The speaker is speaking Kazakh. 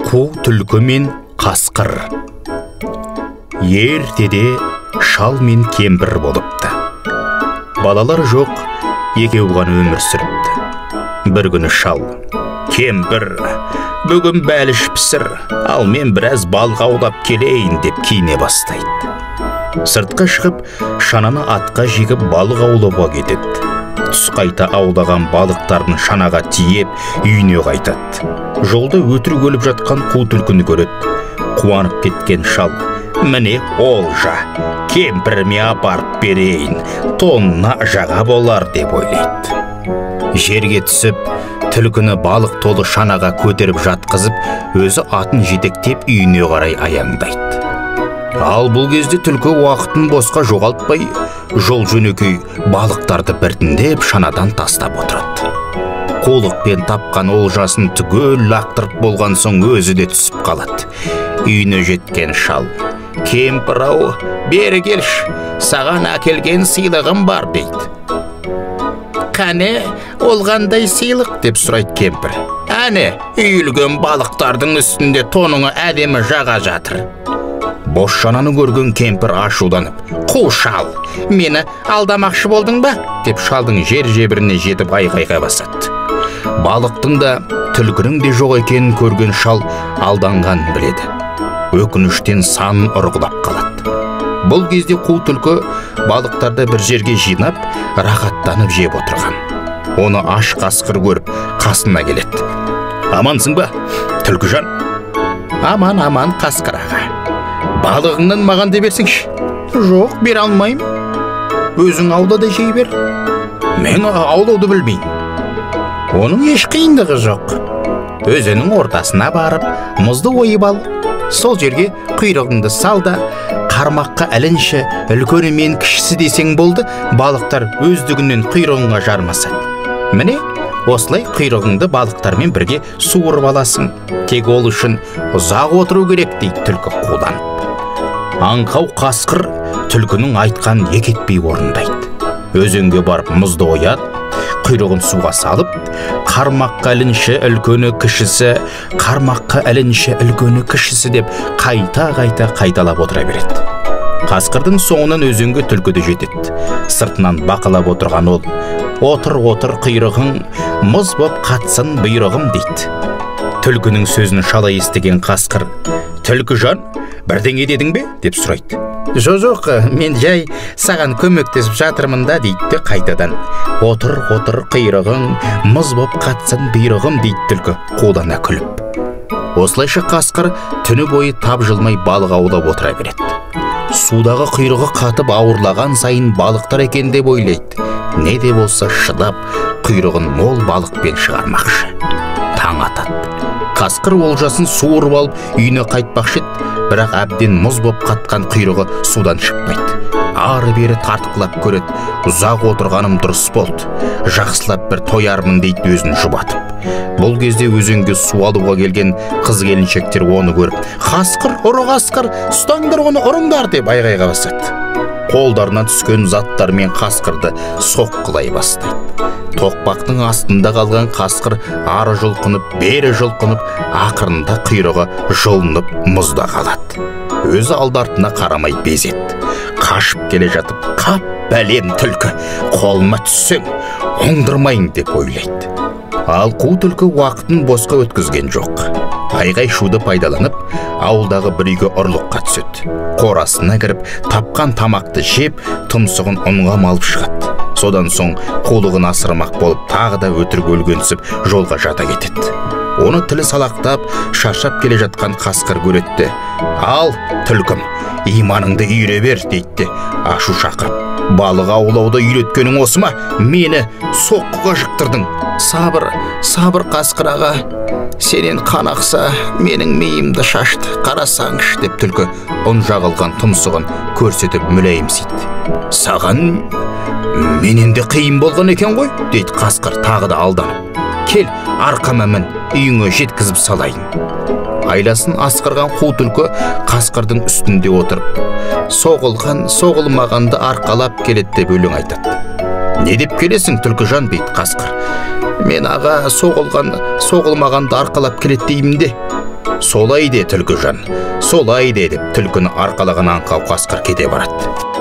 Қу түлкі мен қасқыр. Ертеде шал мен кемпір болыпты. Балалар жоқ, екеуі ғана өмір сүріпті. Бір күні шал: «Кемпір, бүгін бәліш пісір, ал мен біраз балық аулап келейін», деп киіне бастайды. Сыртқа шығып, шананы атқа жегіп балық аулауға кетеді. Түс қайта аулаған балықтарын шанаға тиеп, үйіне қайтады. Жолда өтірік өліп жатқан қу түлкіні көреді. Қуанып кеткен шал: «Міне олжа, кемпіріме апарып берейін, тонна жаға болар», деп ойлайды. Жерге түсіп, түлкіні балық толы шанаға көтеріп жатқызып, өзі атын жетектеп үйіне қарай аяңдайды. Ал бұл кезде түлкі уақытын босқа жоғалтпай, жол жөнекей балықтарды біртіндеп шанадан тастап отырады. Қулықпен тапқан олжасын түгел лақтырып болған соң өзі де түсіп қалады. Үйіне жеткен шал: «Кемпір ау, бері келші, саған әкелген сыйлығым бар», дейді. «Қане, ол қандай сыйлық?» деп сұрайды кемпір. «Әне, үйілген балықтардың үстінде тоныңа әдемі жаға жатыр». Бос шананы көрген кемпір ашуланып: «Қу шал, мені алдамақшы болдың ба?» деп шалдың жер жебіріне жетіп айғайға басады. Балықтың да, түлкінің де жоқ екенін көрген шал алданғанын біледі. Өкініштен санын ұрғылап қалады. Бұл кезде қу түлкі балықтарды бір жерге жинап, рахаттанып жеп отырған. Оны аш қасқыр көріп, қасына келеді. «Амансың ба, түлкіжан?» «Аман, аман, қасқыр аға». «Балығыңнан маған да берсеңші». «Жоқ, бере алмаймын. Өзің ауда да жей бер». «Мен аулауды білмеймін». «Оның еш қиындығы жоқ. Өзеннің ортасына барып, мұзды ойып ал. Сол жерге құйрығыңды сал да, қармаққа ілінші, үлкені мен кішісі десең болды, балықтар өздігінен құйрығыңа жармасады. Міне, осылай құйрығыңды балықтармен бірге суырып аласың. Тек ол үшін ұзақ отыру керек», дейді түлкі қуланып. Аңқау қасқыр түлкінің айтқанын екі етпей орындайды. Өзенге барып мұзды ояды, құйрығын суға салып, қармаққа ілінші үлкені кішісі, қармаққа ілінші үлкені кішісі деп қайта-қайта қайталап отыра береді. Қасқырдың соңынан өзенге түлкі де жетеді. Сыртынан бақылап отырған ол: «Отыр, отыр, құйрығың, мұз боп қатсын бұйрығым», дейді. Түлкінің сөзін шала естіген қасқыр: «Түлкіжан, бірдеңе дедің бе?» деп сұрайды. «Жоқ, мен жай саған көмектесіп жатырмын да», дейді де қайтадан: «Отыр, отыр, құйрығың, мұз боп қатсын бұйрығым», дейді түлкі қулана күліп. Осылайша қасқыр түні бойы тапжылмай балық аулап отыра береді. Судағы құйрығы қатып ауырлаған сайын балықтар екен деп ойлайды. Не де болса шыдап, құйрығын мол балықпен шығармақшы. Таң атады. Қасқыр олжасын суырып алып үйіне қайтпақшы еді, бірақ әбден мұз боп қатқан құйрығы судан шықпайды. Ары-бері тартқылап көреді. «Ұзақ отырғаным дұрыс болды, жақсылап бір тоярмын», дейді өзін жұбатып. Бұл кезде өзенге су алуға келген қыз келіншектер оны көріп: «Қасқыр, ұры қасқыр, ұстаңдар оны, ұрыңдар», деп айғайға басады. Қолдарына түскен заттармен қасқырды соққылай бастайды. Тоқпақтың астында қалған қасқыр ары жұлқынып, бері жұлқынып, ақырында құйрығы жұлынып мұзда қалады. Өзі алды артына қарамай безеді. Қашып келе жатып: «Қап, бәлем түлкі, қолыма түссең, оңдырмайын», деп ойлайды. Ал қу түлкі уақытын босқа өткізген жоқ. Айғай шуды пайдаланып, ауылдағы бір үйге ұрлыққа түседі. Қорасына кіріп, тапқан тамақты жеп, тұмсығын ұнға малып шығады. Содан соң қулығын асырмақ болып, тағы да өтірік өлгенсіп жолға жата кетеді. Оны тілі салақтап, шаршап келе жатқан қасқыр көреді. «Ал, түлкім, иманыңды үйре бер», дейді ашу шақырып. «Балық аулауды үйреткенің осы ма? Мені соққыға жықтырдың». «Сабыр, сабыр, қасқыр аға, сенен қан ақса, менің миымды шашты, қарасаңшы», деп түлкі ұн жағылған тұмсығын көрсетіп мүләйімсиді. «Саған менен де қиын болған екен ғой», дейді қасқыр тағы да алданып. «Кел, арқама мін, үйіңе жеткізіп салайын». Айласын асқырған қу түлкі қасқырдың үстінде отырып, «Соғылған, соғылмағанды арқалап келеді», деп өлең айтады. «Не деп келесің, түлкіжан?» дейді қасқыр. «Мен аға, соғылған, соғылмағанды арқалап келеді деймін де». Солай де, түлкіжан, солай де, деп түлкіні арқалаған аңқау қасқыр кете барады.